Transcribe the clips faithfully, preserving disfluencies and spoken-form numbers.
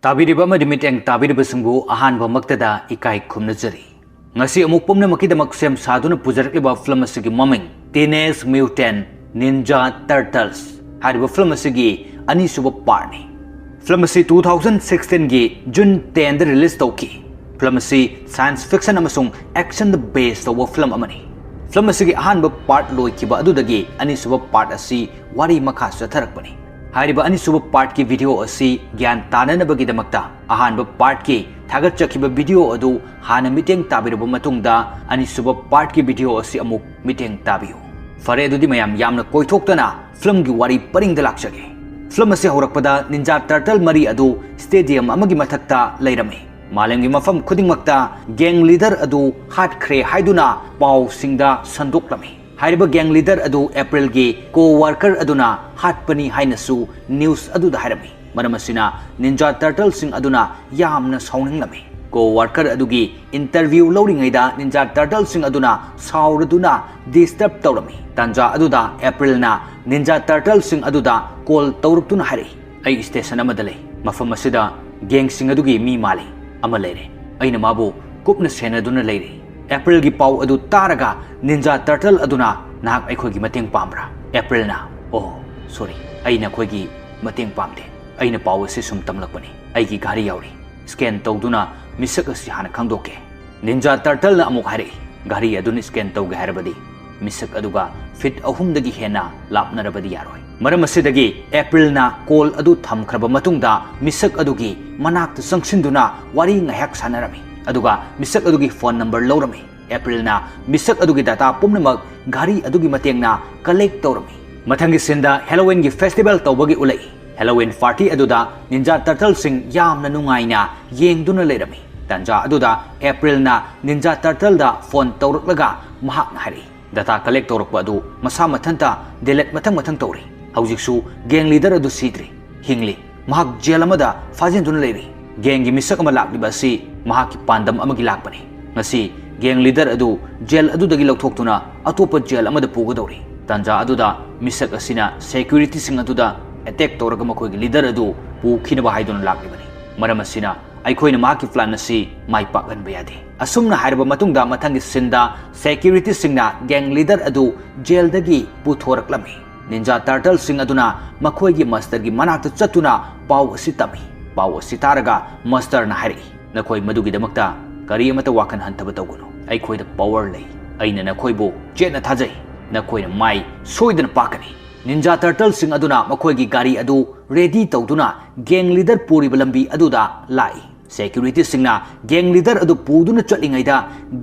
ꯇꯥꯕꯤꯔꯤꯕ ꯑꯃꯗꯤ ꯃꯤꯠꯌꯦꯡ ꯇꯥꯕꯤꯔꯤꯕꯁꯤꯡꯕꯨ ꯑꯍꯥꯟꯕꯃꯛꯇꯗ ꯏꯀꯥꯏ ꯈꯨꯝꯅꯖꯔꯤ꯫ ꯉꯁꯤ ꯑꯃꯨꯛ ꯄꯨꯝꯅꯃꯛꯀꯤꯗꯃꯛ ꯁꯦꯝ ꯁꯥꯗꯨꯅ ꯄꯨꯖꯔꯛꯂꯤꯕ ꯐꯤꯂꯝ ꯑꯁꯤꯒꯤ ꯃꯃꯤꯡ Teenage Mutant Ninja Turtles ꯍꯥꯏꯔꯤꯕ ꯐꯤꯂꯝ ꯑꯁꯤꯒꯤ ꯑꯅꯤꯁꯨꯕ ꯄꯥꯔꯠꯅꯤ꯫ ꯐꯤꯂꯝ ꯑꯁꯤ two thousand sixteen ꯒꯤ June ten ꯗ ꯔꯤꯂꯤꯖ ꯇꯧꯈꯤ꯫ ꯐꯤꯂꯝ ꯑꯁꯤ ꯁꯥꯏꯟꯁ ꯐꯤꯛꯁꯟ ꯑꯃꯁꯨꯡ ꯑꯦꯛꯁꯟꯗ ꯕꯦꯁ ꯇꯧꯕ ꯐꯤꯂꯝ ꯑꯃꯅꯤ꯫ ꯐꯤꯂꯝ ꯑꯁꯤꯒꯤ ꯑꯍꯥꯟꯕ ꯄꯥꯔꯠ ꯂꯣꯏꯈꯤꯕ ꯑꯗꯨꯗꯒꯤ ꯑꯅꯤꯁꯨꯕ ꯄꯥꯔꯠ ꯑꯁꯤ ꯋꯥꯔꯤ ꯃꯈꯥ ꯆꯠꯊꯔꯛꯄꯅꯤ꯫ ꯍꯥꯏꯔꯤꯕ ꯑꯅꯤꯁꯨꯕ ꯄꯥꯔꯠꯀꯤ ꯚꯤꯗꯤꯑꯣ ꯑꯁꯤ ꯒ꯭ꯌꯥꯟ ꯇꯥꯅꯅꯕꯒꯤꯗꯃꯛꯇ ꯑꯍꯥꯟꯕ ꯄꯥꯔꯠꯀꯤ ꯊꯥꯒꯠꯆꯈꯤꯕ ꯚꯤꯗꯤꯑꯣ ꯑꯗꯨ ꯍꯥꯟꯅ ꯃꯤꯠꯌꯦꯡ ꯇꯥꯕꯤꯔꯕ ꯃꯇꯨꯡꯗ ꯑꯅꯤꯁꯨꯕ ꯄꯥꯔꯠꯀꯤ ꯚꯤꯗꯤꯑꯣ ꯑꯁꯤ ꯑꯃꯨꯛ ꯃꯤꯠꯌꯦꯡ ꯇꯥꯕꯤꯌꯨ꯫ ꯐꯔꯦ, ꯑꯗꯨꯗꯤ ꯃꯌꯥꯝ ꯌꯥꯝꯅ ꯀꯣꯏꯊꯣꯛꯇꯅ ꯐꯤꯂꯝꯒꯤ ꯋꯥꯔꯤ ꯄꯔꯤꯡꯗ ꯂꯥꯛꯆꯒꯦ꯫ ꯐꯤꯂꯝ ꯑꯁꯤ ꯍꯧꯔꯛꯄꯗ ꯅꯤꯟꯖꯥ ꯇꯔꯇꯜ ꯃꯔꯤ ꯑꯗꯨ ꯁ꯭ꯇꯦꯗꯤꯌꯝ ꯑꯃꯒꯤ ꯃꯊꯛꯇ ꯂꯩꯔꯝꯃꯤ꯫ ꯃꯥꯂꯦꯝꯒꯤ ꯃꯐꯝ ꯈꯨꯗꯤꯡꯃꯛꯇ ꯒꯦꯡ ꯂꯤꯗꯔ ꯑꯗꯨ ꯍꯥꯠꯈ꯭ꯔꯦ ꯍꯥꯏꯗꯨꯅ ꯄꯥꯎꯁꯤꯡꯗ ꯁꯟꯗꯣꯛꯂꯝꯃꯤ꯫ ꯍꯥꯏꯔꯤꯕ ꯒꯦꯡ ꯂꯤꯗꯔ ꯑꯗꯨ ꯑꯦꯄ꯭ꯔꯤꯜꯒꯤ ꯀꯣ ꯋꯥꯔꯀꯔ ꯑꯗꯨꯅ ꯍꯥꯠꯄꯅꯤ ꯍꯥꯏꯅꯁꯨ ꯅ꯭ꯌꯨꯁ ꯑꯗꯨꯗ ꯍꯥꯏꯔꯝꯃꯤ꯫ ꯃꯔꯝ ꯑꯁꯤꯅ ꯅꯤꯟꯖꯥ ꯇꯔꯇꯜꯁꯤꯡ ꯑꯗꯨꯅ ꯌꯥꯝꯅ ꯁꯥꯎꯅꯤꯡꯂꯝꯃꯤ꯫ ꯀꯣ ꯋꯥꯔꯀꯔ ꯑꯗꯨꯒꯤ ꯏꯟꯇꯔꯚ꯭ꯌꯨ ꯂꯧꯔꯤꯉꯩꯗ ꯅꯤꯟꯖꯥ ꯇꯔꯇꯜꯁꯤꯡ ꯑꯗꯨꯅ ꯁꯥꯎꯔꯗꯨꯅ ꯗꯤꯁꯇꯔꯕ ꯇꯧꯔꯝꯃꯤ꯫ ꯇꯥꯟꯖꯥ ꯑꯗꯨꯗ ꯑꯦꯄ꯭ꯔꯤꯜꯅ ꯅꯤꯟꯖꯥ ꯇꯔꯇꯜꯁꯤꯡ ꯑꯗꯨꯗ ꯀꯣꯜ ꯇꯧꯔꯛꯇꯨꯅ ꯍꯥꯏꯔꯛꯏ, "ꯑꯩ ꯁ꯭ꯇꯦꯁꯟ ꯑꯃꯗ ꯂꯩ꯫ ꯃꯐꯝ ꯑꯁꯤꯗ ꯒꯦꯡꯁꯤꯡ ꯑꯗꯨꯒꯤ ꯃꯤ ꯃꯥꯜꯂꯤ ꯑꯃ ꯂꯩꯔꯦ꯫ ꯑꯩꯅ ꯃꯥꯕꯨ ꯀꯨꯞꯅ ꯁꯦꯟꯅꯗꯨꯅ ꯂꯩꯔꯤ꯫ ꯑꯦꯄ꯭ꯔꯤꯜꯒꯤ ꯄꯥꯎ ꯑꯗꯨ ꯇꯥꯔꯒ ꯅꯤꯟꯖꯥ ꯇꯔꯇꯜ ꯑꯗꯨꯅ, 'ꯅꯍꯥꯛ ꯑꯩꯈꯣꯏꯒꯤ ꯃꯇꯦꯡ ꯄꯥꯝꯕ꯭ꯔꯥ?' ꯑꯦꯄ꯭ꯔꯤꯜꯅ, "ꯑꯣ, ꯁꯣꯔꯤ, ꯑꯩ ꯅꯈꯣꯏꯒꯤ ꯃꯇꯦꯡ ꯄꯥꯝꯗꯦ꯫ ꯑꯩꯅ ꯄꯥꯎ ꯑꯁꯤ ꯁꯨꯝ ꯇꯝꯂꯛꯄꯅꯤ꯫ ꯑꯩꯒꯤ ꯘꯥꯔꯤ ꯌꯥꯎꯔꯤ꯫ ꯁ꯭ꯀꯦꯟ ꯇꯧꯗꯨꯅ ꯃꯤꯁꯛ ꯑꯁꯤ ꯍꯥꯟꯅ ꯈꯪꯗꯣꯛꯀꯦ"꯫ ꯅꯤꯟꯖꯥ ꯇꯔꯇꯜꯅ ꯑꯃꯨꯛ ꯍꯥꯏꯔꯛꯏ, "ꯘꯥꯔꯤ ꯑꯗꯨꯅ ꯁ꯭ꯀꯦꯟ ꯇꯧꯒꯦ ꯍꯥꯏꯔꯕꯗꯤ ꯃꯤꯁꯛ ꯑꯗꯨꯒ ꯐꯤꯠ ꯑꯍꯨꯝꯗꯒꯤ ꯍꯦꯟꯅ ꯂꯥꯞꯅꯔꯕꯗꯤ ꯌꯥꯔꯣꯏ"꯫ ꯃꯔꯝ ꯑꯁꯤꯗꯒꯤ ꯑꯦꯄ꯭ꯔꯤꯜꯅ ꯀꯣꯜ ꯑꯗꯨ ꯊꯝꯈ꯭ꯔꯕ ꯃꯇꯨꯡꯗ ꯃꯤꯁꯛ ꯑꯗꯨꯒꯤ ꯃꯅꯥꯛꯇ ꯆꯪꯁꯤꯟꯗꯨꯅ ꯋꯥꯔꯤ ꯉꯥꯏꯍꯥꯛ ꯁꯥꯟꯅꯔꯝꯃꯤ꯫ ꯑꯗꯨꯒ ꯃꯤꯁꯛ ꯑꯗꯨꯒꯤ ꯐꯣꯟ ꯅꯝꯕꯔ ꯂꯧꯔꯝꯃꯤ꯫ ꯑꯦꯄ꯭ꯔꯤꯜꯅ ꯃꯤꯁꯛ ꯑꯗꯨꯒꯤ ꯗꯥꯇꯥ ꯄꯨꯝꯅꯃꯛ ꯘꯥꯔꯤ ꯑꯗꯨꯒꯤ ꯃꯇꯦꯡꯅ ꯀꯂꯦꯛ ꯇꯧꯔꯝꯃꯤ꯫ ꯃꯊꯪꯒꯤ ꯁꯤꯟꯗ ꯍꯦꯂꯣꯋꯤꯟꯒꯤ ꯐꯦꯁꯇꯤꯚꯦꯜ ꯇꯧꯕꯒꯤ ꯎꯠꯂꯛꯏ꯫ ꯍꯦꯂꯣꯋꯤꯟ ꯄꯥꯔꯇꯤ ꯑꯗꯨꯗ ꯅꯤꯟꯖꯥ ꯇꯔꯇꯜꯁꯤꯡ ꯌꯥꯝꯅ ꯅꯨꯡꯉꯥꯏꯅ ꯌꯦꯡꯗꯨꯅ ꯂꯩꯔꯝꯃꯤ꯫ ꯇꯥꯟꯖꯥ ꯑꯗꯨꯗ ꯑꯦꯄ꯭ꯔꯤꯜꯅ ꯅꯤꯟꯖꯥ ꯇꯔꯇꯜꯗ ꯐꯣꯟ ꯇꯧꯔꯛꯂꯒ ꯃꯍꯥꯛꯅ ꯍꯥꯏꯔꯛꯏ, "ꯗꯥꯇꯥ ꯀꯂꯦꯛ ꯇꯧꯔꯛꯄ ꯑꯗꯨ ꯃꯁꯥ ꯃꯊꯟꯇ ꯗꯤꯂꯦꯠ ꯃꯊꯪ ꯃꯊꯪ ꯇꯧꯔꯤ꯫ ꯍꯧꯖꯤꯛꯁꯨ ꯒꯦꯡ ꯂꯤꯗꯔ ꯑꯗꯨ ꯁꯤꯗ꯭ꯔꯤ, ꯍꯤꯡꯂꯤ꯫ ꯃꯍꯥꯛ ꯖꯦꯜ ꯑꯃꯗ ꯐꯥꯖꯤꯟꯗꯨꯅ ꯂꯩꯔꯤ꯫ ꯒꯦꯡꯒꯤ ꯃꯤꯁꯛ ꯑꯃ ꯂꯥꯛꯂꯤꯕ ꯑꯁꯤ ꯃꯍꯥꯛꯀꯤ ꯄꯥꯟꯗꯝ ꯑꯃꯒꯤ ꯂꯥꯛꯄꯅꯤ꯫ ꯉꯁꯤ ꯒꯦꯡ ꯂꯤꯗꯔ ꯑꯗꯨ ꯖꯦꯜ ꯑꯗꯨꯗꯒꯤ ꯂꯧꯊꯣꯛꯇꯨꯅ ꯑꯇꯣꯞꯄ ꯖꯦꯜ ꯑꯃꯗ ꯄꯨꯒꯗꯧꯔꯤ꯫ ꯇꯥꯟꯖꯥ ꯑꯗꯨꯗ ꯃꯤꯁꯛ ꯑꯁꯤꯅ ꯁꯦꯀ꯭ꯌꯨꯔꯤꯇꯤꯁꯤꯡ ꯑꯗꯨꯗ ꯑꯦꯇꯦꯛ ꯇꯧꯔꯒ ꯃꯈꯣꯏꯒꯤ ꯂꯤꯗꯔ ꯑꯗꯨ ꯄꯨꯈꯤꯅꯕ ꯍꯥꯏꯗꯨꯅ ꯂꯥꯛꯂꯤꯕꯅꯤ"꯫ ꯃꯔꯝ ꯑꯁꯤꯅ ꯑꯩꯈꯣꯏꯅ ꯃꯍꯥꯛꯀꯤ plan ꯑꯁꯤ ꯃꯥꯏ ꯄꯥꯛꯍꯟꯕ ꯌꯥꯗꯦ꯫ ꯑꯁꯨꯝꯅ ꯍꯥꯏꯔꯕ ꯃꯇꯨꯡꯗ ꯃꯊꯪꯒꯤ sceneꯗ securityꯁꯤꯡꯅ gang leader ꯑꯗꯨ jailꯗꯒꯤ ꯄꯨꯊꯣꯔꯛꯂꯝꯃꯤ꯫ Ninja Turtleꯁꯤꯡ ꯑꯗꯨꯅ ꯃꯈꯣꯏꯒꯤ masterꯒꯤ ꯃꯅꯥꯛꯇ ꯆꯠꯇꯨꯅ ꯄꯥꯎ ꯑꯁꯤ ꯇꯝꯃꯤ꯫ ꯄꯥꯎ ꯑꯁꯤ ꯇꯥꯔꯒ masterꯅ ꯍꯥꯏꯔꯛꯏ, "ꯅꯈꯣꯏ ꯃꯗꯨꯒꯤꯗꯃꯛꯇ ꯀꯔꯤ ꯑꯃꯠꯇ ꯋꯥꯈꯜ ꯍꯟꯊꯕ ꯇꯧꯒꯅꯨ꯫ ꯑꯩꯈꯣꯏꯗ power ꯂꯩ꯫ ꯑꯩꯅ ꯅꯈꯣꯏꯕꯨ ꯆꯦꯠꯅ ꯊꯥꯖꯩ꯫ ꯅꯈꯣꯏꯅ ꯃꯥꯏ ꯁꯣꯏꯗꯅ ꯄꯥꯛꯀꯅꯤ꯫" Ninja Turtleꯁꯤꯡ ꯑꯗꯨꯅ ꯃꯈꯣꯏꯒꯤ ꯒꯥꯔꯤ ꯑꯗꯨ ready ꯇꯧꯗꯨꯅ gang leader ꯄꯨꯔꯤꯕ ꯂꯝꯕꯤ ꯑꯗꯨꯗ ꯂꯥꯛꯏ꯫ Securityꯁꯤꯡꯅ gang leader ꯑꯗꯨ ꯄꯨꯗꯨꯅ ꯆꯠꯂꯤꯉꯩꯗ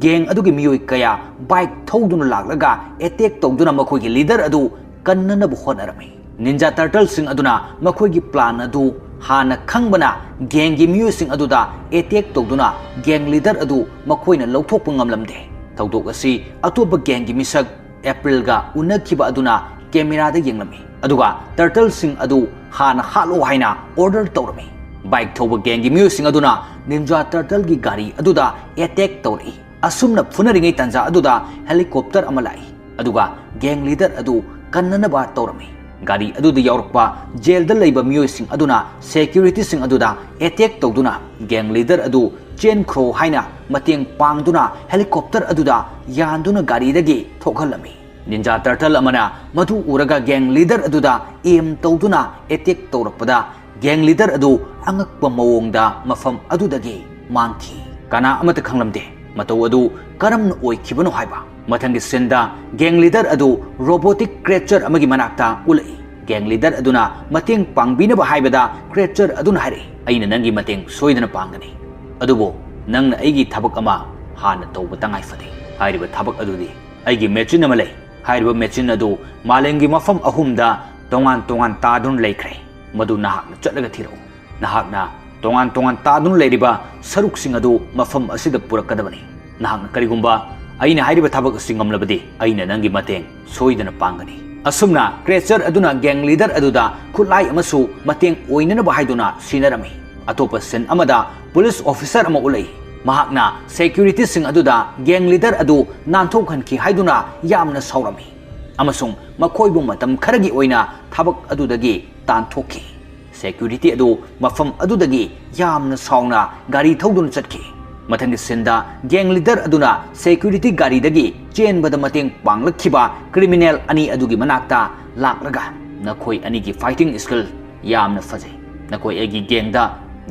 gang ꯑꯗꯨꯒꯤ ꯃꯤꯑꯣꯏ ꯀꯌꯥ bike ꯊꯧꯗꯨꯅ ꯂꯥꯛꯂꯒ attack ꯇꯧꯗꯨꯅ ꯃꯈꯣꯏꯒꯤ leader ꯑꯗꯨ ꯀꯟꯅꯅꯕ ꯍꯣꯠꯅꯔꯝꯃꯤ꯫ Ninja Turtleꯁꯤꯡ ꯑꯗꯨꯅ ꯃꯈꯣꯏꯒꯤ plan ꯑꯗꯨ ꯍꯥꯟꯅ ꯈꯪꯕꯅ gangꯒꯤ ꯃꯤꯑꯣꯏꯁꯤꯡ ꯑꯗꯨꯗ attack ꯇꯧꯗꯨꯅ gang leader ꯑꯗꯨ ꯃꯈꯣꯏꯅ ꯂꯧꯊꯣꯛꯄ ꯉꯝꯂꯝꯗꯦ꯫ ꯊꯧꯗꯣꯛ ꯑꯁꯤ ꯑꯇꯣꯞꯄ gangꯒꯤ ꯃꯤꯁꯛ Aprilꯒ ꯎꯅꯈꯤꯕ ꯑꯗꯨꯅ cameraꯗ ꯌꯦꯡꯂꯝꯃꯤ, ꯑꯗꯨꯒ Turtleꯁꯤꯡ ꯑꯗꯨ ꯍꯥꯟꯅ ꯍꯥꯠꯂꯣ ꯍꯥꯏꯅ order ꯇꯧꯔꯝꯃꯤ꯫ Bike ꯊꯧꯕ gangꯒꯤ ꯃꯤꯑꯣꯏꯁꯤꯡ ꯑꯗꯨꯅ Ninja Turtleꯒꯤ ꯒꯥꯔꯤ ꯑꯗꯨꯗ attack ꯇꯧꯔꯛꯏ꯫ ꯑꯁꯨꯝꯅ ꯐꯨꯅꯔꯤꯉꯩ ꯇꯥꯟꯖꯥ ꯑꯗꯨꯗ helicopter ꯑꯃ ꯂꯥꯛꯏ, ꯑꯗꯨꯒ gang leader ꯑꯗꯨ ꯀꯟꯅꯅꯕ ꯇꯧꯔꯝꯃꯤ꯫ ꯒꯥꯔꯤ ꯑꯗꯨꯗ ꯌꯥꯎꯔꯛꯄ jailꯗ ꯂꯩꯕ ꯃꯤꯑꯣꯏꯁꯤꯡ ꯑꯗꯨꯅ securityꯁꯤꯡ ꯑꯗꯨꯗ attack ꯇꯧꯗꯨꯅ gang leader ꯑꯗꯨ ꯆꯦꯟꯈ꯭ꯔꯣ ꯍꯥꯏꯅ ꯃꯇꯦꯡ ꯄꯥꯡꯗꯨꯅ helicopter ꯑꯗꯨꯗ ꯌꯥꯟꯗꯨꯅ ꯒꯥꯔꯤꯗꯒꯤ ꯊꯣꯛꯍꯜꯂꯝꯃꯤ꯫ Ninja Turtle ꯑꯃꯅ ꯃꯗꯨ ꯎꯔꯒ gang leader ꯑꯗꯨꯗ aim ꯇꯧꯗꯨꯅ attack ꯇꯧꯔꯛꯄꯗ gang leader ꯑꯗꯨ ꯑꯉꯛꯄ ꯃꯑꯣꯡꯗ ꯃꯐꯝ ꯑꯗꯨꯗꯒꯤ ꯃꯥꯡꯈꯤ꯫ ꯀꯅꯥ ꯑꯃꯠꯇ ꯈꯪꯂꯝꯗꯦ ꯃꯇꯧ ꯑꯗꯨ ꯀꯔꯝꯅ ꯑꯣꯏꯈꯤꯕꯅꯣ ꯍꯥꯏꯕ꯫ ꯃꯊꯪꯒꯤ sceneꯗ gang leader ꯑꯗꯨ robotic creature ꯑꯃꯒꯤ ꯃꯅꯥꯛꯇ ꯎꯠꯂꯛꯏ꯫ Gang leader ꯑꯗꯨꯅ ꯃꯇꯦꯡ ꯄꯥꯡꯕꯤꯅꯕ ꯍꯥꯏꯕꯗ creature ꯑꯗꯨꯅ ꯍꯥꯏꯔꯛꯏ, "ꯑꯩꯅ ꯅꯪꯒꯤ ꯃꯇꯦꯡ ꯁꯣꯏꯗꯅ ꯄꯥꯡꯒꯅꯤ, ꯑꯗꯨꯕꯨ ꯅꯪꯅ ꯑꯩꯒꯤ ꯊꯕꯛ ꯑꯃ ꯍꯥꯟꯅ ꯇꯧꯕ ꯇꯉꯥꯏ ꯐꯗꯦ꯫ ꯍꯥꯏꯔꯤꯕ ꯊꯕꯛ ꯑꯗꯨꯗꯤ ꯑꯩꯒꯤ machine ꯑꯃ ꯂꯩ꯫ ꯍꯥꯏꯔꯤꯕ machine ꯑꯗꯨ ꯃꯥꯂꯦꯝꯒꯤ ꯃꯐꯝ ꯑꯍꯨꯝꯗ ꯇꯣꯉꯥꯟ ꯇꯣꯉꯥꯟ ꯇꯥꯗꯨꯅ ꯂꯩꯈ꯭ꯔꯦ꯫ ꯃꯗꯨ ꯅꯍꯥꯛꯅ ꯆꯠꯂꯒ ꯊꯤꯔꯛꯎ꯫ ꯅꯍꯥꯛꯅ ꯇꯣꯉꯥꯟ ꯇꯣꯉꯥꯟ ꯇꯥꯗꯨꯅ ꯂꯩꯔꯤꯕ ꯁꯔꯨꯛꯁꯤꯡ ꯑꯗꯨ ꯃꯐꯝ ꯑꯁꯤꯗ ꯄꯨꯔꯛꯀꯗꯕꯅꯤ꯫ ꯅꯍꯥꯛꯅ ꯀꯔꯤꯒꯨꯝꯕ ꯑꯩꯅ ꯍꯥꯏꯔꯤꯕ ꯊꯕꯛ ꯑꯁꯤ ꯉꯝꯂꯕꯗꯤ ꯑꯩꯅ ꯅꯪꯒꯤ ꯃꯇꯦꯡ ꯁꯣꯏꯗꯅ ꯄꯥꯡꯒꯅꯤ꯫" ꯑꯁꯨꯝꯅ creature ꯑꯗꯨꯅ gang leader ꯑꯗꯨꯗ ꯈꯨꯠꯂꯥꯏ ꯑꯃꯁꯨ ꯃꯇꯦꯡ ꯑꯣꯏꯅꯅꯕ ꯍꯥꯏꯗꯨꯅ ꯁꯤꯟꯅꯔꯝꯃꯤ꯫ ꯑꯇꯣꯞꯄ scene ꯑꯃꯗ police officer ꯑꯃ ꯎꯠꯂꯛꯏ꯫ ꯃꯍꯥꯛꯅ securityꯁꯤꯡ ꯑꯗꯨꯗ gang leader ꯑꯗꯨ ꯅꯥꯟꯊꯣꯛꯍꯟꯈꯤ ꯍꯥꯏꯗꯨꯅ ꯌꯥꯝꯅ ꯁꯥꯎꯔꯝꯃꯤ ꯑꯃꯁꯨꯡ ꯃꯈꯣꯏꯕꯨ ꯃꯇꯝ ꯈꯔꯒꯤ ꯑꯣꯏꯅ ꯊꯕꯛ ꯑꯗꯨꯗꯒꯤ ꯇꯥꯟꯊꯣꯛꯈꯤ꯫ Security ꯑꯗꯨ ꯃꯐꯝ ꯑꯗꯨꯗꯒꯤ ꯌꯥꯝꯅ ꯁꯥꯎꯅ ꯒꯥꯔꯤ ꯊꯧꯗꯨꯅ ꯆꯠꯈꯤ꯫ ꯃꯊꯪꯒꯤ ꯁꯤꯟꯗ gang leader ꯑꯗꯨꯅ security ꯒꯥꯔꯤꯗꯒꯤ ꯆꯦꯟꯕꯗ ꯃꯇꯦꯡ ꯄꯥꯡꯂꯛꯈꯤꯕ criminal ꯑꯅꯤ ꯑꯗꯨꯒꯤ ꯃꯅꯥꯛꯇ ꯂꯥꯛꯂꯒ, "ꯅꯈꯣꯏ ꯑꯅꯤꯒꯤ fighting skill ꯌꯥꯝꯅ ꯐꯖꯩ꯫ ꯅꯈꯣꯏ ꯑꯩꯒꯤ gangꯗ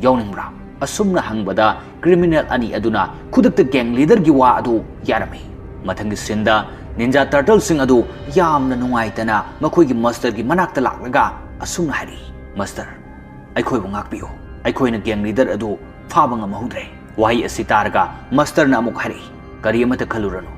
ꯌꯥꯎꯅꯤꯡꯕ꯭ꯔꯥ?" ꯑꯁꯨꯝꯅ ꯍꯪꯕꯗ criminal ꯑꯅꯤ ꯑꯗꯨꯅ ꯈꯨꯗꯛꯇ gang leaderꯒꯤ ꯋꯥ ꯑꯗꯨ ꯌꯥꯔꯝꯃꯤ꯫ ꯃꯊꯪꯒꯤ ꯁꯤꯟꯗ Ninja Turtleꯁꯤꯡ ꯑꯗꯨ ꯌꯥꯝꯅ ꯅꯨꯡꯉꯥꯏꯇꯅ ꯃꯈꯣꯏꯒꯤ masterꯒꯤ ꯃꯅꯥꯛꯇ ꯂꯥꯛꯂꯒ ꯑꯁꯨꯝꯅ ꯍꯥꯏꯔꯛꯏ, "Master, ꯑꯩꯈꯣꯏꯕꯨ ꯉꯥꯛꯄꯤꯌꯨ꯫ ꯑꯩꯈꯣꯏꯅ gang leader ꯑꯗꯨ ꯐꯥꯕ ꯉꯝꯍꯧꯗ꯭ꯔꯦ꯫" ꯋꯥꯍꯩ ꯑꯁꯤ ꯇꯥꯔꯒ masterꯅ ꯑꯃꯨꯛ ꯍꯥꯏꯔꯛꯏ, "ꯀꯔꯤ ꯑꯃꯠꯇ ꯈꯜꯂꯨꯔꯅꯨ꯫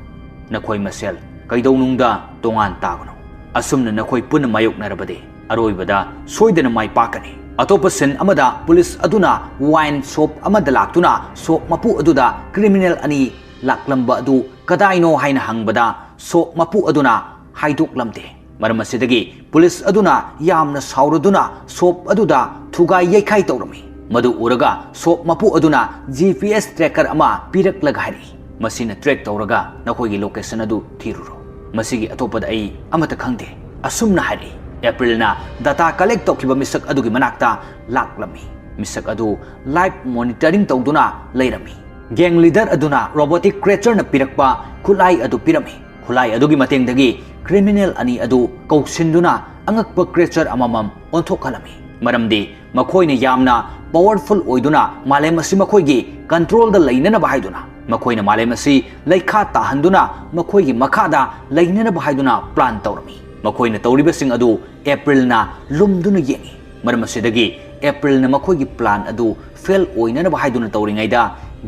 ꯅꯈꯣꯏ ꯃꯁꯦꯜ ꯀꯩꯗꯧꯅꯨꯡꯗ ꯇꯣꯉꯥꯟ ꯇꯥꯒꯅꯨ꯫ ꯑꯁꯨꯝꯅ ꯅꯈꯣꯏ ꯄꯨꯟꯅ ꯃꯥꯌꯣꯛꯅꯔꯕꯗꯤ ꯑꯔꯣꯏꯕꯗ ꯁꯣꯏꯗꯅ ꯃꯥꯏ ꯄꯥꯛꯀꯅꯤ꯫" ꯑꯇꯣꯞꯄ ꯁꯤꯟ ꯑꯃꯗ police ꯑꯗꯨꯅ wine shop ꯑꯃꯗ ꯂꯥꯛꯇꯨꯅ shop ꯃꯄꯨ ꯑꯗꯨꯗ criminal ꯑꯅꯤ ꯂꯥꯛꯂꯝꯕ ꯑꯗꯨ ꯀꯗꯥꯏꯅꯣ ꯍꯥꯏꯅ ꯍꯪꯕꯗ shop ꯃꯄꯨ ꯑꯗꯨꯅ ꯍꯥꯏꯗꯣꯛꯂꯝꯗꯦ꯫ ꯃꯔꯝ ꯑꯁꯤꯗꯒꯤ police ꯑꯗꯨꯅ ꯌꯥꯝꯅ ꯁꯥꯎꯔꯗꯨꯅ shop ꯑꯗꯨꯗ ꯊꯨꯒꯥꯏ ꯌꯩꯈꯥꯏ ꯇꯧꯔꯝꯃꯤ꯫ ꯃꯗꯨ ꯎꯔꯒ shop ꯃꯄꯨ ꯑꯗꯨꯅ G P S tracker ꯑꯃ ꯄꯤꯔꯛꯂꯒ ꯍꯥꯏꯔꯛꯏ, "ꯃꯁꯤꯅ track ꯇꯧꯔꯒ ꯅꯈꯣꯏꯒꯤ location ꯑꯗꯨ ꯊꯤꯔꯨꯔꯣ꯫ ꯃꯁꯤꯒꯤ ꯑꯇꯣꯞꯄꯗ ꯑꯩ ꯑꯃꯠꯇ ꯈꯪꯗꯦ꯫" ꯑꯁꯨꯝꯅ ꯍꯥꯏꯔꯛꯏ꯫ Aprilꯅ data collect ꯇꯧꯈꯤꯕ ꯃꯤꯁꯛ ꯑꯗꯨꯒꯤ ꯃꯅꯥꯛꯇ ꯂꯥꯛꯂꯝꯃꯤ꯫ ꯃꯤꯁꯛ ꯑꯗꯨ live monitoring ꯇꯧꯗꯨꯅ ꯂꯩꯔꯝꯃꯤ꯫ Gang leader ꯑꯗꯨꯅ robotic creatureꯅ ꯄꯤꯔꯛꯄ ꯈꯨꯠꯂꯥꯏ ꯑꯗꯨ ꯄꯤꯔꯝꯃꯤ꯫ ꯈꯨꯠꯂꯥꯏ ꯑꯗꯨꯒꯤ ꯃꯇꯦꯡꯗꯒꯤ criminal ꯑꯅꯤ ꯑꯗꯨ ꯀꯧꯁꯤꯟꯗꯨꯅ ꯑꯉꯛꯄ creature ꯑꯃꯃꯝ ꯑꯣꯟꯊꯣꯛꯍꯜꯂꯝꯃꯤ꯫ ꯃꯔꯝꯗꯤ ꯃꯈꯣꯏꯅ ꯌꯥꯝꯅ powerful ꯑꯣꯏꯗꯨꯅ ꯃꯥꯂꯦꯝ ꯑꯁꯤ ꯃꯈꯣꯏꯒꯤ controlꯗ ꯂꯩꯅꯅꯕ ꯍꯥꯏꯗꯨꯅ, ꯃꯈꯣꯏꯅ ꯃꯥꯂꯦꯝ ꯑꯁꯤ ꯂꯩꯈꯥ ꯇꯥꯍꯟꯗꯨꯅ ꯃꯈꯣꯏꯒꯤ ꯃꯈꯥꯗ ꯂꯩꯅꯅꯕ ꯍꯥꯏꯗꯨꯅ plan ꯇꯧꯔꯝꯃꯤ꯫ ꯃꯈꯣꯏꯅ ꯇꯧꯔꯤꯕꯁꯤꯡ ꯑꯗꯨ Aprilꯅ ꯂꯨꯝꯗꯨꯅ ꯌꯦꯡꯉꯤ꯫ ꯃꯔꯝ ꯑꯁꯤꯗꯒꯤ Aprilꯅ ꯃꯈꯣꯏꯒꯤ plan ꯑꯗꯨ fail ꯑꯣꯏꯅꯅꯕ ꯍꯥꯏꯗꯨꯅ ꯇꯧꯔꯤꯉꯩꯗ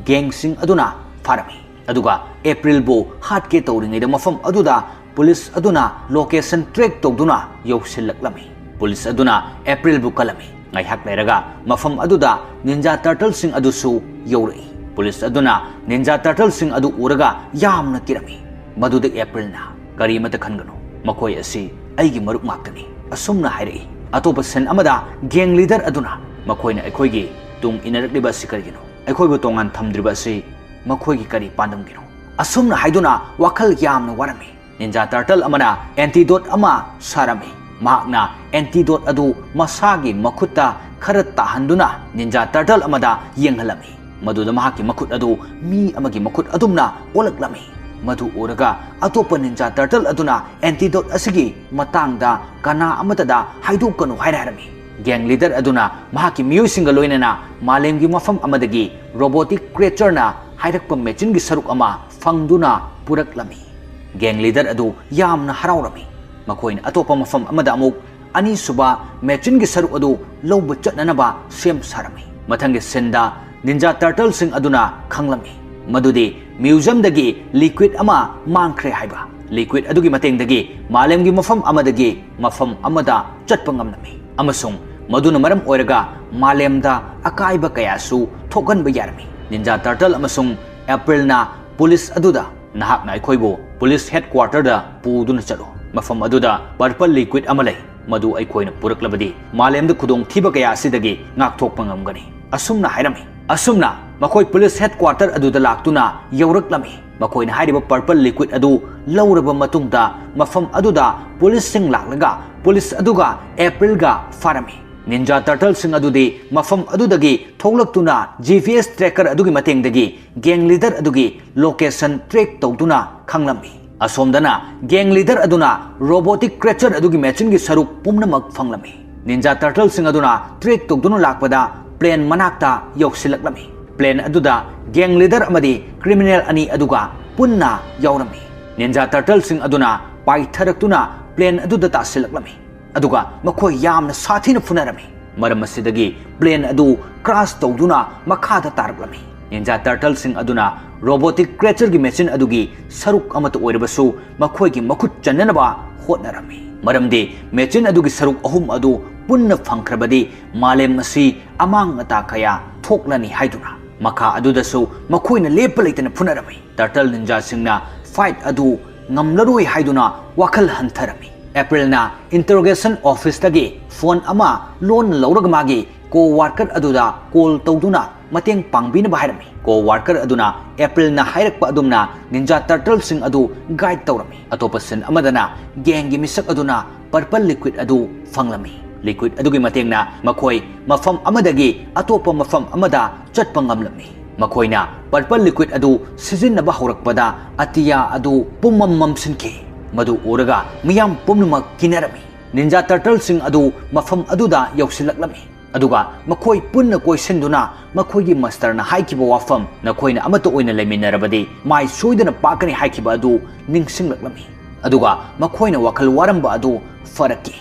gangꯁꯤꯡ ꯑꯗꯨꯅ ꯐꯥꯔꯝꯃꯤ꯫ ꯑꯗꯨꯒ Aprilꯕꯨ ꯍꯥꯠꯀꯦ ꯇꯧꯔꯤꯉꯩꯗ ꯃꯐꯝ ꯑꯗꯨꯗ police ꯑꯗꯨꯅ location track ꯇꯧꯗꯨꯅ ꯌꯧꯁꯤꯜꯂꯛꯂꯝꯃꯤ꯫ Police ꯑꯗꯨꯅ Aprilꯕꯨ ꯀꯜꯂꯝꯃꯤ꯫ ꯉꯥꯏꯍꯥꯛ ꯂꯩꯔꯒ ꯃꯐꯝ ꯑꯗꯨꯗ Ninja Turtleꯁꯤꯡ ꯑꯗꯨꯁꯨ ꯌꯧꯔꯛꯏ꯫ Police ꯑꯗꯨꯅ Ninja Turtleꯁꯤꯡ ꯑꯗꯨ ꯎꯔꯒ ꯌꯥꯝꯅ ꯀꯤꯔꯝꯃꯤ꯫ ꯃꯗꯨꯗ Aprilꯅ, "ꯀꯔꯤ ꯑꯃꯠꯇ ꯈꯟꯒꯅꯨ, ꯃꯈꯣꯏ ꯑꯁꯤ ꯑꯩꯒꯤ ꯃꯔꯨꯞ ꯉꯥꯛꯇꯅꯤ," ꯑꯁꯨꯝꯅ ꯍꯥꯏꯔꯛꯏ꯫ ꯑꯇꯣꯞꯄ ꯁꯤꯟ ꯑꯃꯗ gang leader ꯑꯗꯨꯅ, "ꯃꯈꯣꯏꯅ ꯑꯩꯈꯣꯏꯒꯤ ꯇꯨꯡ ꯏꯟꯅꯔꯛꯂꯤꯕ ꯑꯁꯤ ꯀꯔꯤꯒꯤꯅꯣ? ꯑꯩꯈꯣꯏꯕꯨ ꯇꯣꯉꯥꯟ ꯊꯝꯗ꯭ꯔꯤꯕ ꯑꯁꯤ ꯃꯈꯣꯏꯒꯤ ꯀꯔꯤ ꯄꯥꯟꯗꯝꯒꯤꯅꯣ?" ꯑꯁꯨꯝꯅ ꯍꯥꯏꯗꯨꯅ ꯋꯥꯈꯜ ꯌꯥꯝꯅ ꯋꯥꯔꯝꯃꯤ꯫ Ninja Turtle ꯑꯃꯅ antidote ꯑꯃ ꯁꯥꯔꯝꯃꯤ꯫ ꯃꯍꯥꯛꯅ antidote ꯑꯗꯨ ꯃꯁꯥꯒꯤ ꯃꯈꯨꯠꯇ ꯈꯔ ꯇꯥꯍꯟꯗꯨꯅ Ninja Turtle ꯑꯃꯗ ꯌꯦꯡꯍꯜꯂꯝꯃꯤ꯫ ꯃꯗꯨꯗ ꯃꯍꯥꯛꯀꯤ ꯃꯈꯨꯠ ꯑꯗꯨ ꯃꯤ ꯑꯃꯒꯤ ꯃꯈꯨꯠ ꯑꯗꯨꯝꯅ ꯑꯣꯜꯂꯛꯂꯝꯃꯤ꯫ ꯃꯗꯨ ꯎꯔꯒ ꯑꯇꯣꯞꯄ Ninja Turtle ꯑꯗꯨꯅ antidote ꯑꯁꯤꯒꯤ ꯃꯇꯥꯡꯗ ꯀꯅꯥ ꯑꯃꯠꯇꯗ ꯍꯥꯏꯗꯣꯛꯀꯅꯨ ꯍꯥꯏꯅ ꯍꯥꯏꯔꯝꯃꯤ꯫ Gang leader ꯑꯗꯨꯅ ꯃꯍꯥꯛꯀꯤ ꯃꯤꯑꯣꯏꯁꯤꯡꯒ ꯂꯣꯏꯅꯅ ꯃꯥꯂꯦꯝꯒꯤ ꯃꯐꯝ ꯑꯃꯗꯒꯤ robotic creatureꯅ ꯍꯥꯏꯔꯛꯄ machineꯒꯤ ꯁꯔꯨꯛ ꯑꯃ ꯐꯪꯗꯨꯅ ꯄꯨꯔꯛꯂꯝꯃꯤ꯫ Gang leader ꯑꯗꯨ ꯌꯥꯝꯅ ꯍꯔꯥꯎꯔꯝꯃꯤ꯫ ꯃꯈꯣꯏꯅ ꯑꯇꯣꯞꯄ ꯃꯐꯝ ꯑꯃꯗ ꯑꯃꯨꯛ ꯑꯅꯤꯁꯨꯕ machineꯒꯤ ꯁꯔꯨꯛ ꯑꯗꯨ ꯂꯧꯕ ꯆꯠꯅꯅꯕ ꯁꯦꯝ ꯁꯥꯔꯝꯃꯤ꯫ ꯃꯊꯪꯒꯤ sceneꯗ Ninja Turtleꯁꯤꯡ ꯑꯗꯨꯅ ꯈꯪꯂꯝꯃꯤ ꯃꯗꯨꯗꯤ museumꯗꯒꯤ liquid ꯑꯃ ꯃꯥꯡꯈ꯭ꯔꯦ ꯍꯥꯏꯕ꯫ Liquid ꯑꯗꯨꯒꯤ ꯃꯇꯦꯡꯗꯒꯤ ꯃꯥꯂꯦꯝꯒꯤ ꯃꯐꯝ ꯑꯃꯗꯒꯤ ꯃꯐꯝ ꯑꯃꯗ ꯆꯠꯄ ꯉꯝꯂꯝꯃꯤ ꯑꯃꯁꯨꯡ ꯃꯗꯨꯅ ꯃꯔꯝ ꯑꯣꯏꯔꯒ ꯃꯥꯂꯦꯝꯗ ꯑꯀꯥꯏꯕ ꯀꯌꯥꯁꯨ ꯊꯣꯛꯍꯟꯕ ꯌꯥꯔꯝꯃꯤ꯫ Ninja Turtle ꯑꯃꯁꯨꯡ Aprilꯅ police ꯑꯗꯨꯗ, "ꯅꯍꯥꯛꯅ ꯑꯩꯈꯣꯏꯕꯨ police headquarterꯗ ꯄꯨꯗꯨꯅ ꯆꯠꯂꯨ꯫ ꯃꯐꯝ ꯑꯗꯨꯗ purple liquid ꯑꯃ ꯂꯩ꯫ ꯃꯗꯨ ꯑꯩꯈꯣꯏꯅ ꯄꯨꯔꯛꯂꯕꯗꯤ ꯃꯥꯂꯦꯝꯗ ꯈꯨꯗꯣꯡꯊꯤꯕ ꯀꯌꯥ ꯑꯁꯤꯗꯒꯤ ꯉꯥꯛꯊꯣꯛꯄ ꯉꯝꯒꯅꯤ," ꯑꯁꯨꯝꯅ ꯍꯥꯏꯔꯝꯃꯤ꯫ ꯑꯁꯨꯝꯅ ꯃꯈꯣꯏ police headquarter ꯑꯗꯨꯗ ꯂꯥꯛꯇꯨꯅ ꯌꯧꯔꯛꯂꯝꯃꯤ꯫ ꯃꯈꯣꯏꯅ ꯍꯥꯏꯔꯤꯕ purple liquid ꯑꯗꯨ ꯂꯧꯔꯕ ꯃꯇꯨꯡꯗ ꯃꯐꯝ ꯑꯗꯨꯗ policeꯁꯤꯡ ꯂꯥꯛꯂꯒ police ꯑꯗꯨꯒ Aprilꯒ ꯐꯥꯔꯝꯃꯤ꯫ Ninja Turtleꯁꯤꯡ ꯑꯗꯨꯗꯤ ꯃꯐꯝ ꯑꯗꯨꯗꯒꯤ ꯊꯣꯛꯂꯛꯇꯨꯅ G P S tracker ꯑꯗꯨꯒꯤ ꯃꯇꯦꯡꯗꯒꯤ gang leader ꯑꯗꯨꯒꯤ location track ꯇꯧꯗꯨꯅ ꯈꯪꯂꯝꯃꯤ꯫ ꯑꯁꯣꯝꯗꯅ gang leader ꯑꯗꯨꯅ robotic creature ꯑꯗꯨꯒꯤ machineꯒꯤ ꯁꯔꯨꯛ ꯄꯨꯝꯅꯃꯛ ꯐꯪꯂꯝꯃꯤ꯫ Ninja Turtleꯁꯤꯡ ꯑꯗꯨꯅ track ꯇꯧꯗꯨꯅ ꯂꯥꯛꯄꯗ plane ꯃꯅꯥꯛꯇ ꯌꯧꯁꯤꯜꯂꯛꯂꯝꯃꯤ꯫ Plane ꯑꯗꯨꯗ gang leader ꯑꯃꯗꯤ criminal ꯑꯅꯤ ꯑꯗꯨꯒ ꯄꯨꯟꯅ ꯌꯥꯎꯔꯝꯃꯤ꯫ Ninja Turtleꯁꯤꯡ ꯑꯗꯨꯅ ꯄꯥꯏꯊꯔꯛꯇꯨꯅ plane ꯑꯗꯨꯗ ꯇꯥꯁꯤꯜꯂꯛꯂꯝꯃꯤ꯫ ꯑꯗꯨꯒ ꯃꯈꯣꯏ ꯌꯥꯝꯅ ꯁꯥꯊꯤꯅ ꯐꯨꯅꯔꯝꯃꯤ꯫ ꯃꯔꯝ ꯑꯁꯤꯗꯒꯤ plane ꯑꯗꯨ crash ꯇꯧꯗꯨꯅ ꯃꯈꯥꯗ ꯇꯥꯔꯛꯂꯝꯃꯤ꯫ Ninja Turtleꯁꯤꯡ ꯑꯗꯨꯅ robotic creatureꯒꯤ machine ꯑꯗꯨꯒꯤ ꯁꯔꯨꯛ ꯑꯃꯠꯇ ꯑꯣꯏꯔꯕꯁꯨ ꯃꯈꯣꯏꯒꯤ ꯃꯈꯨꯠ ꯆꯟꯅꯅꯕ ꯍꯣꯠꯅꯔꯝꯃꯤ꯫ ꯃꯔꯝꯗꯤ machine ꯑꯗꯨꯒꯤ ꯁꯔꯨꯛ ꯑꯍꯨꯝ ꯑꯗꯨ ꯄꯨꯟꯅ ꯐꯪꯈ꯭ꯔꯕꯗꯤ ꯃꯥꯂꯦꯝ ꯑꯁꯤ ꯑꯃꯥꯡ ꯑꯇꯥ ꯀꯌꯥ ꯊꯣꯛꯂꯅꯤ ꯍꯥꯏꯗꯨꯅ ꯃꯈꯥ ꯑꯗꯨꯗꯁꯨ ꯃꯈꯣꯏꯅ ꯂꯦꯞꯄ ꯂꯩꯇꯅ ꯐꯨꯅꯔꯝꯃꯤ꯫ Turtle Ninjaꯁꯤꯡꯅ fight ꯑꯗꯨ ꯉꯝꯂꯔꯣꯏ ꯍꯥꯏꯗꯨꯅ ꯋꯥꯈꯜ ꯍꯟꯊꯔꯝꯃꯤ꯫ Aprilꯅ interrogation officeꯇꯒꯤ phone ꯑꯃ ꯂꯣꯟꯅ ꯂꯧꯔꯒ ꯃꯥꯒꯤ co-worker ꯑꯗꯨꯗ call ꯇꯧꯗꯨꯅ ꯃꯇꯦꯡ ꯄꯥꯡꯕꯤꯅꯕ ꯍꯥꯏꯔꯝꯃꯤ꯫ Co-worker ꯑꯗꯨꯅ Aprilꯅ ꯍꯥꯏꯔꯛꯄ ꯑꯗꯨꯝꯅ Ninja Turtleꯁꯤꯡ ꯑꯗꯨ guide ꯇꯧꯔꯝꯃꯤ꯫ ꯑꯇꯣꯞꯄ scene ꯑꯃꯗꯅ gangꯒꯤ ꯃꯤꯁꯛ ꯑꯗꯨꯅ Purple liquid ꯑꯗꯨ ꯐꯪꯂꯝꯃꯤ꯫ Liquid ꯑꯗꯨꯒꯤ ꯃꯇꯦꯡꯅ ꯃꯈꯣꯏ ꯃꯐꯝ ꯑꯃꯗꯒꯤ ꯑꯇꯣꯞꯄ ꯃꯐꯝ ꯑꯃꯗ ꯆꯠꯄ ꯉꯝꯂꯝꯃꯤ꯫ ꯃꯈꯣꯏꯅ purple liquid ꯑꯗꯨ ꯁꯤꯖꯤꯟꯅꯕ ꯍꯧꯔꯛꯄꯗ ꯑꯇꯤꯌꯥ ꯑꯗꯨ ꯄꯨꯝꯃꯝ ꯃꯝꯁꯤꯟꯈꯤ꯫ ꯃꯗꯨ ꯎꯔꯒ ꯃꯤꯌꯥꯝ ꯄꯨꯝꯅꯃꯛ ꯀꯤꯅꯔꯝꯃꯤ꯫ Ninja Turtleꯁꯤꯡ ꯑꯗꯨ ꯃꯐꯝ ꯑꯗꯨꯗ ꯌꯧꯁꯤꯜꯂꯛꯂꯝꯃꯤ꯫ ꯑꯗꯨꯒ ꯃꯈꯣꯏ ꯄꯨꯟꯅ ꯀꯣꯏꯁꯤꯟꯗꯨꯅ ꯃꯈꯣꯏꯒꯤ ꯃꯥꯁꯇꯔꯅ ꯍꯥꯏꯈꯤꯕ ꯋꯥꯐꯝ, "ꯅꯈꯣꯏꯅ ꯑꯃꯠꯇ ꯑꯣꯏꯅ ꯂꯩꯃꯤꯟꯅꯔꯕꯗꯤ ꯃꯥꯏ ꯁꯣꯏꯗꯅ ꯄꯥꯛꯀꯅꯤ" ꯍꯥꯏꯈꯤꯕ ꯑꯗꯨ ꯅꯤꯡꯁꯤꯡꯂꯛꯂꯝꯃꯤ꯫ ꯑꯗꯨꯒ ꯃꯈꯣꯏꯅ ꯋꯥꯈꯜ ꯋꯥꯔꯝꯕ ꯑꯗꯨ ꯐꯔꯛꯈꯤ꯫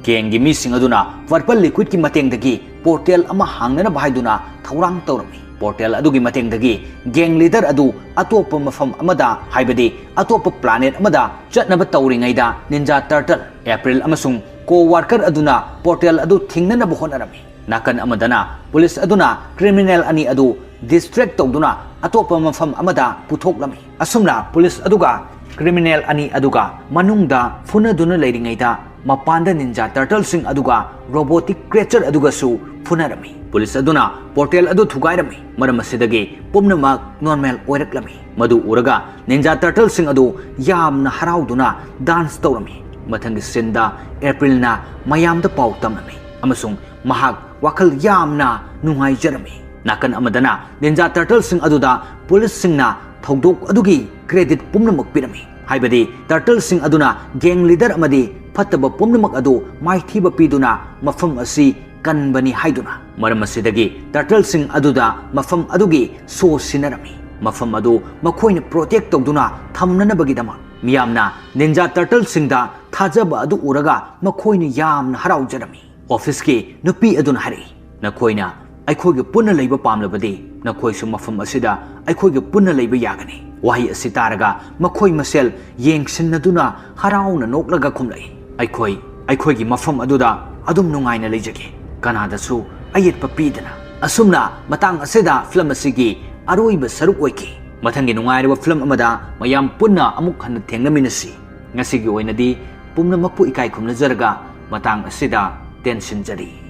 Gangꯒꯤ ꯃꯤꯁꯤꯡ ꯑꯗꯨꯅ purple liquidꯀꯤ ꯃꯇꯦꯡꯗꯒꯤ portal ꯑꯃ ꯍꯥꯡꯅꯅꯕ ꯍꯥꯏꯗꯨꯅ ꯊꯧꯔꯥꯡ ꯇꯧꯔꯝꯃꯤ꯫ Portal ꯑꯗꯨꯒꯤ ꯃꯇꯦꯡꯗꯒꯤ gang leader ꯑꯗꯨ ꯑꯇꯣꯞꯄ ꯃꯐꯝ ꯑꯃꯗ, ꯍꯥꯏꯕꯗꯤ ꯑꯇꯣꯞꯄ planet ꯑꯃꯗ ꯆꯠꯅꯕ ꯇꯧꯔꯤꯉꯩꯗ, Ninja Turtle, April ꯑꯃꯁꯨꯡ co-worker ꯑꯗꯨꯅ portal ꯑꯗꯨ ꯊꯤꯡꯅꯅꯕ ꯍꯣꯠꯅꯔꯝꯃꯤ꯫ ꯅꯥꯀꯟ ꯑꯃꯗꯅ police ꯑꯗꯨꯅ criminal ꯑꯅꯤ ꯑꯗꯨ distract ꯇꯧꯗꯨꯅ ꯑꯇꯣꯞꯄ ꯃꯐꯝ ꯑꯃꯗ ꯄꯨꯊꯣꯛꯂꯝꯃꯤ꯫ ꯑꯁꯨꯝꯅ police ꯑꯗꯨꯒ criminal ꯑꯅꯤ ꯑꯗꯨꯒ ꯃꯅꯨꯡꯗ ꯐꯨꯅꯗꯨꯅ ꯂꯩꯔꯤꯉꯩꯗ, ꯃꯄꯥꯟꯗ Ninja Turtleꯁꯤꯡ ꯑꯗꯨꯒ robotic creature ꯑꯗꯨꯒꯁꯨ ꯐꯨꯅꯔꯝꯃꯤ꯫ Police ꯑꯗꯨꯅ portal ꯑꯗꯨ ꯊꯨꯒꯥꯏꯔꯝꯃꯤ꯫ ꯃꯔꯝ ꯑꯁꯤꯗꯒꯤ ꯄꯨꯝꯅꯃꯛ normal ꯑꯣꯏꯔꯛꯂꯝꯃꯤ꯫ ꯃꯗꯨ ꯎꯔꯒ Ninja Turtleꯁꯤꯡ ꯑꯗꯨ ꯌꯥꯝꯅ ꯍꯔꯥꯎꯗꯨꯅ dance ꯇꯧꯔꯝꯃꯤ꯫ ꯃꯊꯪꯒꯤ sceneꯗ Aprilꯅ ꯃꯌꯥꯝꯗ ꯄꯥꯎ ꯇꯝꯂꯝꯃꯤ ꯑꯃꯁꯨꯡ ꯃꯍꯥꯛ ꯋꯥꯈꯜ ꯌꯥꯝꯅ ꯅꯨꯡꯉꯥꯏꯖꯔꯝꯃꯤ꯫ ꯅꯥꯀꯟ ꯑꯃꯗꯅ Ninja Turtleꯁꯤꯡ ꯑꯗꯨꯗ policeꯁꯤꯡꯅ ꯊꯧꯗꯣꯛ ꯑꯗꯨꯒꯤ credit ꯄꯨꯝꯅꯃꯛ ꯄꯤꯔꯝꯃꯤ, ꯍꯥꯏꯕꯗꯤ Turtleꯁꯤꯡ ꯑꯗꯨꯅ gang leader ꯑꯃꯗꯤ ꯐꯠꯇꯕ ꯄꯨꯝꯅꯃꯛ ꯑꯗꯨ ꯃꯥꯏꯊꯤꯕ ꯄꯤꯗꯨꯅ ꯃꯐꯝ ꯑꯁꯤ ꯀꯟꯕꯅꯤ ꯍꯥꯏꯗꯨꯅ꯫ ꯃꯔꯝ ꯑꯁꯤꯗꯒꯤ Turtleꯁꯤꯡ ꯑꯗꯨꯗ ꯃꯐꯝ ꯑꯗꯨꯒꯤ show ꯁꯤꯟꯅꯔꯝꯃꯤ꯫ ꯃꯐꯝ ꯑꯗꯨ ꯃꯈꯣꯏꯅ protect ꯇꯧꯗꯨꯅ ꯊꯝꯅꯅꯕꯒꯤꯗꯃꯛ꯫ ꯃꯤꯌꯥꯝꯅ Ninja Turtleꯁꯤꯡꯗ ꯊꯥꯖꯕ ꯑꯗꯨ ꯎꯔꯒ ꯃꯈꯣꯏꯅ ꯌꯥꯝꯅ ꯍꯔꯥꯎꯖꯔꯝꯃꯤ꯫ Officeꯀꯤ ꯅꯨꯄꯤ ꯑꯗꯨꯅ ꯍꯥꯏꯔꯛꯏ, "ꯅꯈꯣꯏꯅ ꯑꯩꯈꯣꯏꯒ ꯄꯨꯟꯅ ꯂꯩꯕ ꯄꯥꯝꯂꯕꯗꯤ, ꯅꯈꯣꯏꯁꯨ ꯃꯐꯝ ꯑꯁꯤꯗ ꯑꯩꯈꯣꯏꯒ ꯄꯨꯟꯅ ꯂꯩꯕ ꯌꯥꯒꯅꯤ꯫" ꯋꯥꯍꯩ ꯑꯁꯤ ꯇꯥꯔꯒ ꯃꯈꯣꯏ ꯃꯁꯦꯜ ꯌꯦꯡꯁꯤꯟꯅꯗꯨꯅ ꯍꯔꯥꯎꯅ ꯅꯣꯛꯂꯒ ꯈꯨꯝꯂꯛꯏ, "ꯑꯩꯈꯣꯏ ꯑꯩꯈꯣꯏꯒꯤ ꯃꯐꯝ ꯑꯗꯨꯗ ꯑꯗꯨꯝ ꯅꯨꯡꯉꯥꯏꯅ ꯂꯩꯖꯒꯦ, ꯀꯅꯥꯗꯁꯨ ꯑꯌꯦꯠꯄ ꯄꯤꯗꯅ꯫" ꯑꯁꯨꯝꯅ ꯃꯇꯥꯡ ꯑꯁꯤꯗ film ꯑꯁꯤꯒꯤ ꯑꯔꯣꯏꯕ ꯁꯔꯨꯛ ꯑꯣꯏꯈꯤ꯫ ꯃꯊꯪꯒꯤ ꯅꯨꯡꯉꯥꯏꯔꯕ film ꯑꯃꯗ ꯃꯌꯥꯝ ꯄꯨꯟꯅ ꯑꯃꯨꯛ ꯍꯟꯅ ꯊꯦꯡꯅꯃꯤꯟꯅꯁꯤ꯫ ꯉꯁꯤꯒꯤ ꯑꯣꯏꯅꯗꯤ ꯄꯨꯝꯅꯃꯛꯄꯨ ꯏꯀꯥꯏ ꯈꯨꯝꯅꯖꯔꯒ ꯃꯇꯥꯡ ꯑꯁꯤꯗ ꯇꯦꯟꯁꯤꯟꯖꯔꯤ꯫